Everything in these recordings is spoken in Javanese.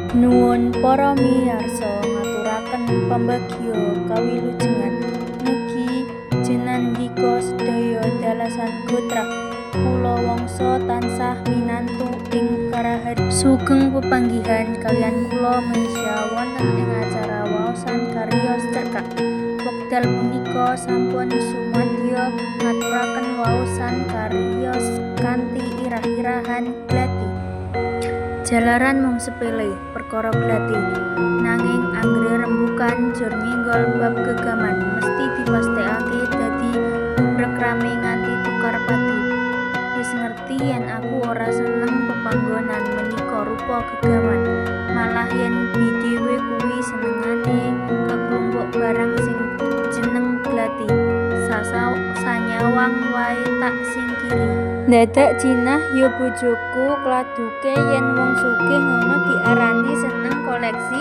Nuwun para miyarsa ngaturaken pambagio kawilujengan. Mugi jenandika sedaya dalasan gotrah. Kula wangsa tansah minantu ing karaharjan. Sugeng pepanggihan kaliyan kula Meisya wonten ing acara waosan cariyos cerkak. Wekdal punika sampun sumadya ngaturaken waosan cariyos kanthi irah-irahan glati. Jalaran mung sepele, perkara glati. Nanging anggere rembukan jur nyenggol bab gegaman mesthi dipastekake dadi bubrek rame nganti tukar padu. Wis ngerti yen aku ora seneng pepanggonan menika rupa gegaman. Malah yen bi dhewe kuwi senengane keklumpuk barang sing jeneng glati. Sanyawang wae tak singkiri. Ndadak Jinah ya bojoku kladuke yen wong sugih ngono diarani seneng koleksi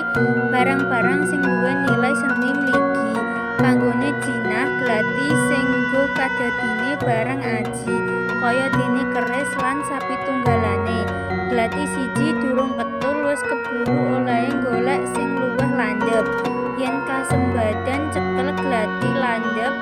barang-barang sing duwe nilai seni mligi. Kanggone Jinah, glati sing nggo kadadine barang aji, kaya dene keris lan sapitunggalane. Glati siji durung ketul wis keburu olehe golek sing luwih landhep. Yen kasembadan cekel glati landhep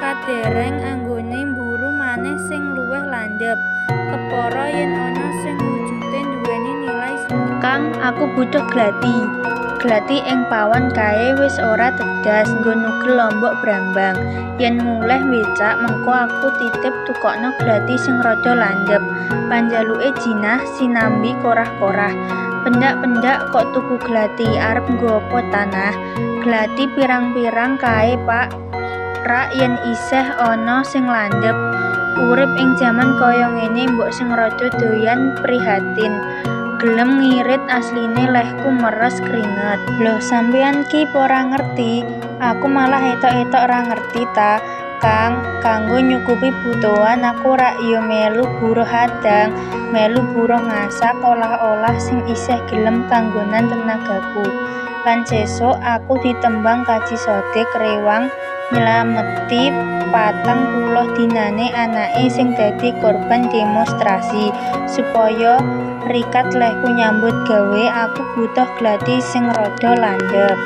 kadereng anggone mburu maneh sing luwih landhep. Kepara yen ana sing wujude nduweni nilai seni. Kang, aku butuh glati. Glati ing pawon kae wis ora tedas nggo nugel lombok brambang. Yen mulih becak mengko aku titip tukokno glati sing rada landhep. Panjaluke Jinah sinambi korah-korah. Pendak-pendak kok tuku glati, arep nggo apa ta nah? Glati pirang-pirang kae Pak. Rak yen isih ana sing landhep. Urip ing jaman kaya ngene mbok sing rada doyan prihatin. Gelem ngirit asline lehku meres kringet. Lho sampeyan ki pora ngerti? Aku malah etok-etok ra ngerti ta, Kang. Kanggo nyukupi butuhan aku rak ya melu buruh adang, melu buruh ngasak olah-olah sing isih gelem kanggonan tenagaku. Lan sesuk aku ditembang Kaji Sodik rewang nylameti 40 dinane anake sing dadi korban demonstrasi. Supaya rikat lehku nyambut gawe, aku butuh glati sing rada landhep.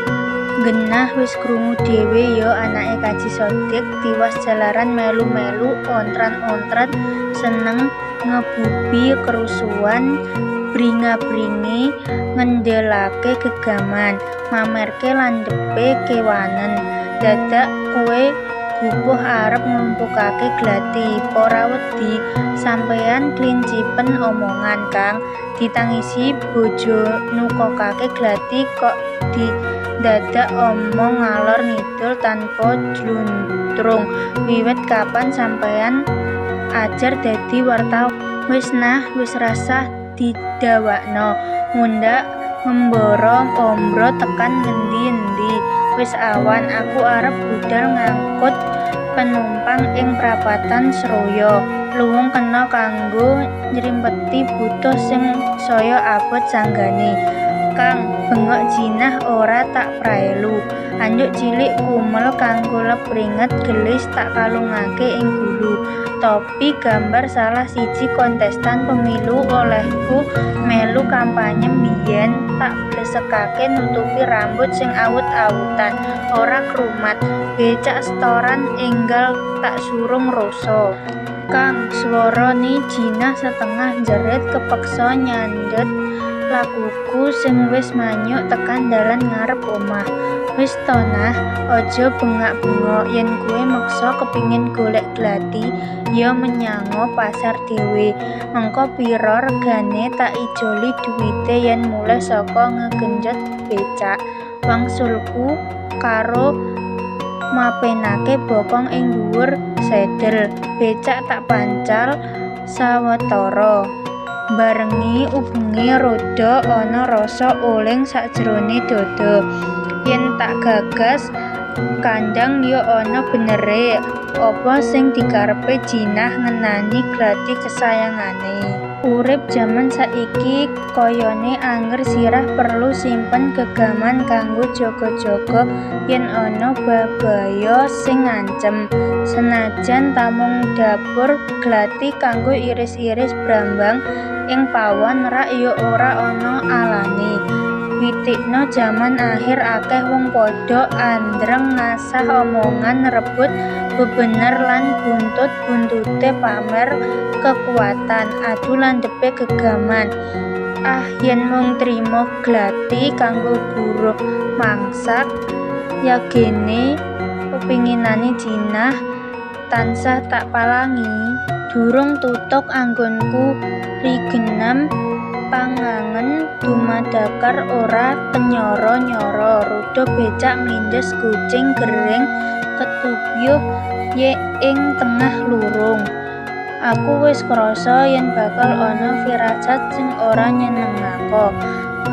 Genah wis krungu dhewe ya anake Kaji Sodik tiwas jalaran melu-melu ontran-ontran seneng ngebubi kerusuhan, bringa-bringi ngendelake gegaman, mamerke landhepe kewanen. Dadak kowe gupuh arep nglumpukake glati, pora wedi? Sampeyan klincipen omongan, Kang. Ditangisi bojo nukokake glati kok dadak omong ngalor ngidul tanpa jluntrung. Wiwit kapan sampeyan ajar dadi wartawan? Wis nah, wis rasah didawakno. Mundhak ngembara ombro tekan ngendi-endi. Wis awan, aku arep budal ngangkut penumpang ing prapatan Sroya. Luwung kena kanggo nyrimpeti butuh sing saya abot sanggane. Kang, bengok Jinah ora tak praelu. Anduk cilik kumel kanggo lep ringet gelis tak kalungake ing gulu. Topi gambar salah siji kontestan pemilu olehku melu kampanye mbiyen tak blesekake nutupi rambut sing awut-awutan ora krumat. Becak setoran enggal tak surung rosa. Kang, swarane Jinah setengah njerit kepeksa nyandhet lakuku sing wis manyuk tekan dalan ngarep omah. Wis to nah, aja bengak-bengok. Yen kowe meksa kepingin golek glati, ya menyango pasar dhewe. Mengko pira regane tak ijoli duwite yen mulih saka ngegenjot becak. Wangsulku karo mapenake bokong ing dhuwur sedhel. Becak tak pancal sawetara. Barengi ubenge roda ana rasa oling sakjerone dada. Yen tak gagas kandhang ya ana benere apa sing dikarepe Jinah ngenani glati kesayangane. Urip jaman saiki kayane angger sirah perlu simpen gegaman kanggo jaga-jaga yen ana babaya sing ngancem. Senajan tamung dapur glati kanggo iris-iris brambang ing pawon rak ya ora ana alane. Witikno jaman akhir akeh wong padha andreng ngasah omongan rebut bebener lan buntut-buntute pamer kekuatan, adu landhepe gegaman. Ah, yen mung trima glathi kanggo buruh mangsak, yagene pepinginane Jinah tansah tak palangi. Durung tutug anggonku rigenam pangangen dumadakar ora kenyara-nyara rudha becak mlindes kucing gering ketubyuh ing tengah lurung. Aku wis krasa yen bakal ana firasat sing ora nyenengako.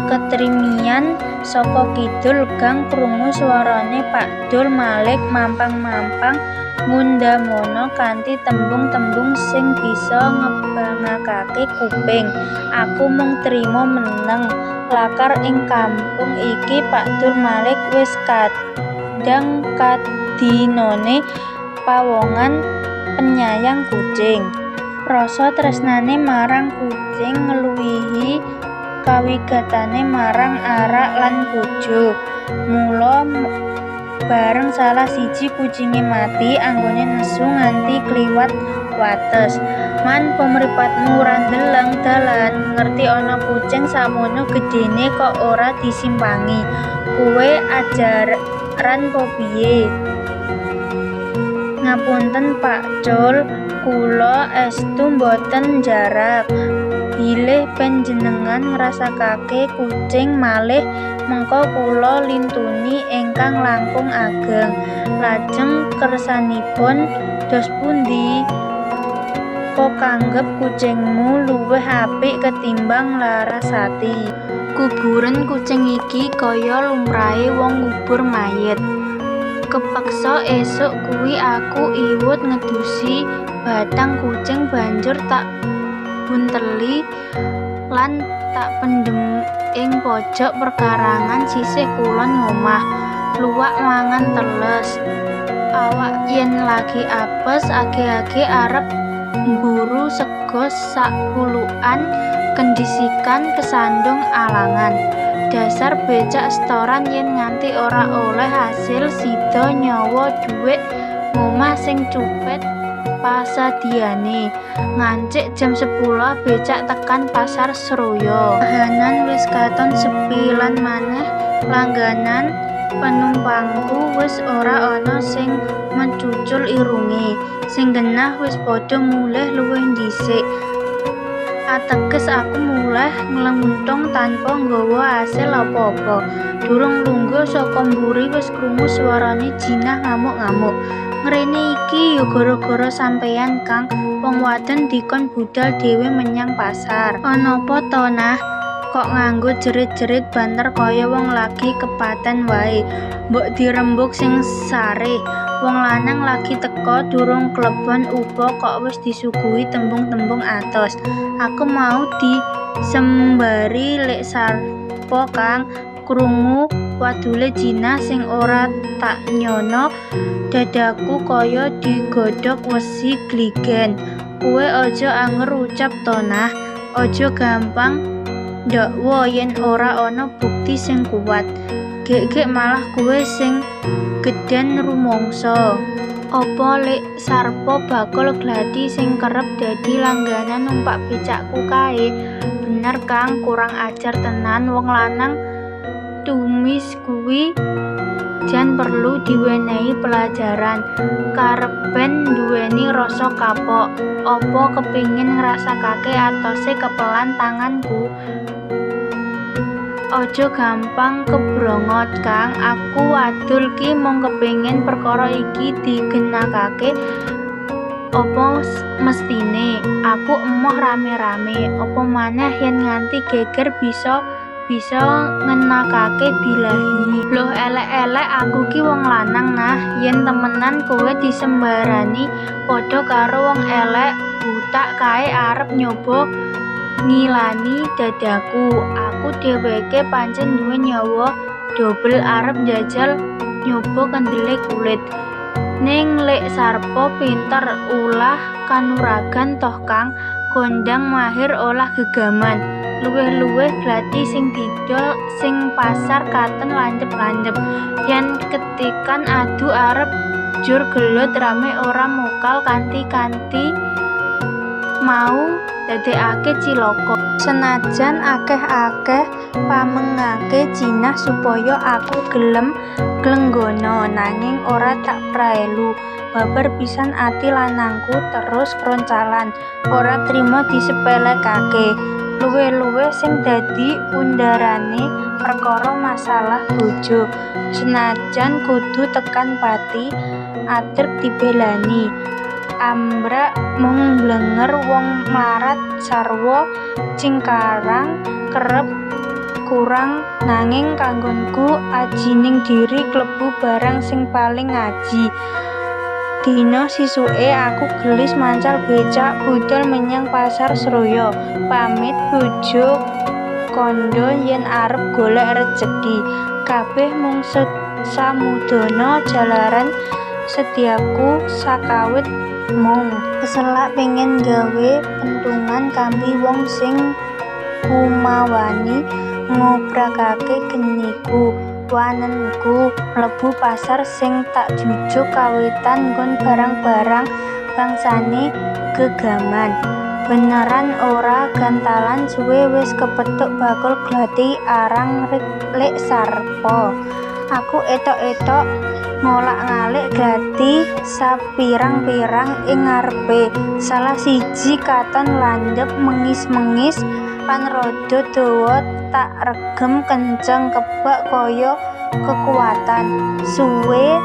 Ketrimian saka kidul gang krungu swarane Pak Dul Malik mampang-mampang ngundamana kanthi tembung-tembung sing bisa ngebangakake kuping. Aku mung trima meneng. Lakar ing kampung iki Pak Dul Malik wis kandhang kadinane pawongan penyayang kucing. Rasa tresnane marang kucing ngluwihi kawigatane marang arak lan bojo. Mula bareng salah siji kucinge mati anggone nesu nganti kliwat wates. "Man, po mripatmu ora ndeleng dalan? Ngerti ana kucing samono gedhene kok ora disimpangi. Kuwe ajaran po piye?" "Ngapunten Pak Cul, kula estu mboten njarak. Bilih panjenengan ngrasakake kucing malih mengko kula lintuni ingkang langkung ageng." "Lajeng kersanipun dos pundi? Po kanggep kucingmu luwih apik ketimbang Larasati?" "Kuburen kucing iki kaya lumrahe wong ngubur mayit. Kepeksa esuk kuwi aku iwut ngedusi bathang kucing banjur tak bunteli lan tak pendhem ing pojok perkarangan sisih kulon ngomah. Luwak mangan teles. Awak yen lagi apes age-age arep mburu sega sak pulukan kendhisikan kesandung alangan. Dasar becak setoran yen nganti ora oleh asil sida nyawa dhuwit ngomah sing cupet pasadiyane." Ngancik jam 10 becak tekan Pasar Sroyo. Kahanan wis katon sepi lan maneh langganan penumpangku wis ora ana sing mecucul irunge. Sing genah wis padha mulih luwih dhisik. Ateges aku mulih nglenthung tanpa nggawa asil apa-apa. Durung lungguh saka mburi wis krungu swarane Jinah ngamuk-ngamuk. "Ngrene iki ya gara-gara sampeyan, Kang. Wong wadon dikon budal dhewe menyang pasar. Anapa to, Nah? Kok nganggo jerit-jerit banter kaya wong lagi kepaten wae. Mbok dirembug sing sareh. Wong lanang lagi teka durung klebon upa kok wis disuguhi tembung-tembung atos. Aku mau disembari Lek Sarpo, Kang." Krungu wadule Jinah sing ora tak nyana, dadaku kaya digodhog wesi gligen. "Kowe aja anger ucap to, Nah. Aja gampang ndakwa yen ora ana bukti sing kuwat. Gek-gek malah kowe sing gedhen rumangsa. Apa Lek Sarpo bakul glathi sing kerep dadi langganan numpak becakku kae? Bener, Kang, kurang ajar tenan wong lanang tumis kuwi jan perlu diwenehi pelajaran. Karepen nduweni rasa kapok. Apa kepingin ngrasakake atose kepelan tanganku? Aja gampang kebrongot, Kang. Aku wadul ki mung kepingin perkara iki digenakake apa mestine. Aku emoh rame-rame. Apa maneh yen nganti geger bisa-bisa ngenakake bilahi. Loh, elek-elek aku ki wong lanang, Nah. Yen temenan kowe disembarani padha karo wong elek buthak kae arep nyoba ngilani dadaku. Aku dheweke pancen duwe nyawa dobel arep njajal nyoba kendele kulit. Ning Lek Sarpo pinter ulah kanuragan toh, Kang. Kondhang mahir olah gegaman. Luwih-luwih glathi sing didol ing pasar katon landhep-landhep. Yen ketikan adu arep njur gelut rame ora mokal kanthi-kanthi mau ndadekake cilaka. Senajan akeh-akeh pamengake Jinah supaya aku gelem nglenggana, nanging ora tak praelu. Babar pisan ati lanangku terus kroncalan, ora trima disepelekake. Luwih-luwih sing dadi undharane perkara masalah bojo. Senajan kudu tekan pati, adeg dibelani. Ambrak mung mblenger wong mlarat sarwa cingkrang kerep kurang nanging kanggonku ajining diri klebu barang sing paling aji. Dina sisuke aku gelis mancal becak budhal menyang pasar Sroyo. Pamit bojo kandha yen arep golek rejeki. Kabeh mung samudana jalaran setyaku sakawit mung keselak pengin gawe pentungan kambi wong sing kumawani ngobrakake geniku. Wanenku mlebu pasar sing tak jujuk kawitan nggon barang-barang bangsane gegaman. Beneran ora gantalan suwe wis kepethuk bakul glathi arang Lik Sarpo. Aku etok-etok ngolak-ngalik glathi sapirang-pirang ing ngarepe. Salah siji katon landhep mengis-mengis lan rada dawa tak regem kenceng kebak kaya kekuwatan. Suwe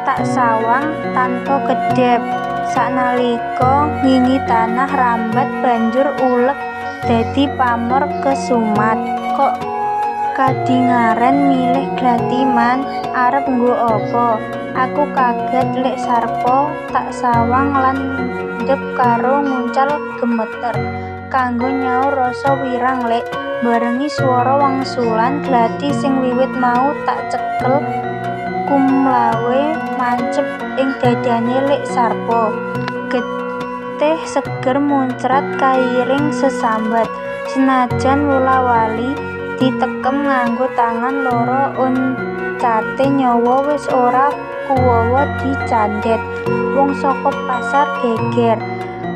tak sawang tanpa kedhep. Sanalika ngingi tanah rambat banjur uleg dadi pamor kesumat. Kok kadingaren milih glathi man, arep nggo apa? Aku kaget Lik Sarpo tak sawang landhep karo nguncal gemeter. Kanggo nyaur rasa wirang Lik, barengi swara wangsulan glathi sing wiwit mau tak cekel kumlawe mancep ing dadane Lik Sarpo. Getih seger muncrat kairing sesambat. Senajan wola-wali ditekem nganggo tangan loro uncate nyawa wis ora kuwawa dicandhet. Wong saka pasar geger.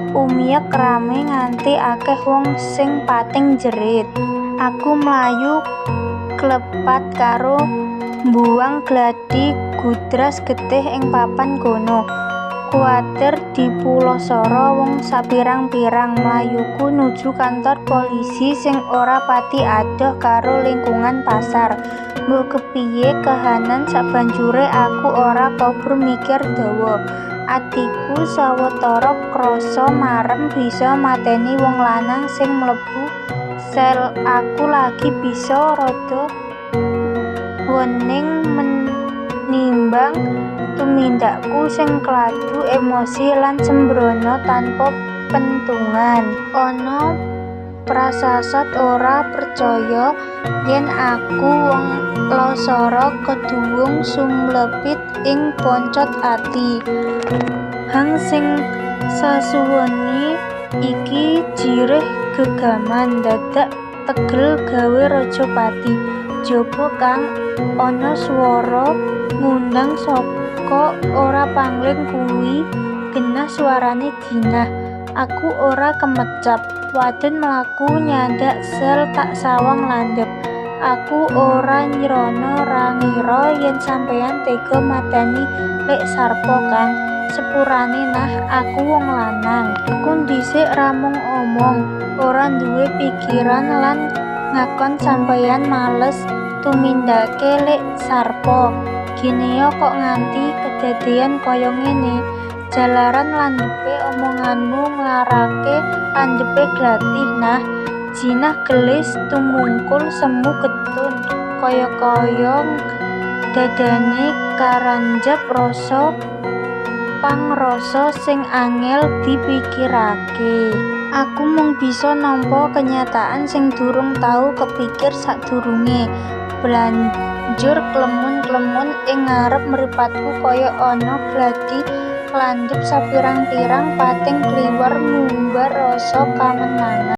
Umyek rame nganti akeh wong sing pating jerit. Aku mlayu klepat karo mbuwang glathi gudras getih ing papan kono. Kuwatir dipulasara wong sapirang-pirang, mlayuku nuju kantor polisi sing ora pati adoh karo lingkungan pasar. Mbuh kepiye kahanan sabanjure aku ora kober mikir dawa. Atiku sawetara krasa marem bisa mateni wong lanang sing mlebu sel. Aku lagi bisa rada wening menimbang tumindakku sing kladu emosi lan sembrono tanpa pentungan. Ana prasasat ora percaya yen aku wong lasara keduwung sumlepit ing poncot ati. Hang sing sasuwene iki jirih gegaman dadak tegel gawe raja pati. Jaba Kang, ana swara ngundang saka ora pangling kuwi genah suarane Jinah. Aku ora kemecap. Wadon mlaku nyandak sel tak sawang landhep. Aku ora nyrana ra ngira yen sampeyan tega mateni Lik Sarpo Kang. Sepurane nah, aku wong lanang. Aku ndhisik ra mung omong, ora duwe pikiran lan ngakon sampeyan males tumindake Lik Sarpo. Gineya kok nganti kedadeyan kaya ngene. Jalaran landhepe omonganmu nglarake landhepe glathih nah. Jinah gelis tumungkul semu getun kaya-kaya dadane karanjep rasa pangrasa sing angel dipikirake. Aku mung bisa nampa kenyataan sing durung tau kepikir sadurunge. Banjur klemun-klemun ing ngarep mripatku kaya ana gladi landhep sapirang-pirang pating kliwar ngumbar rasa kamenangan.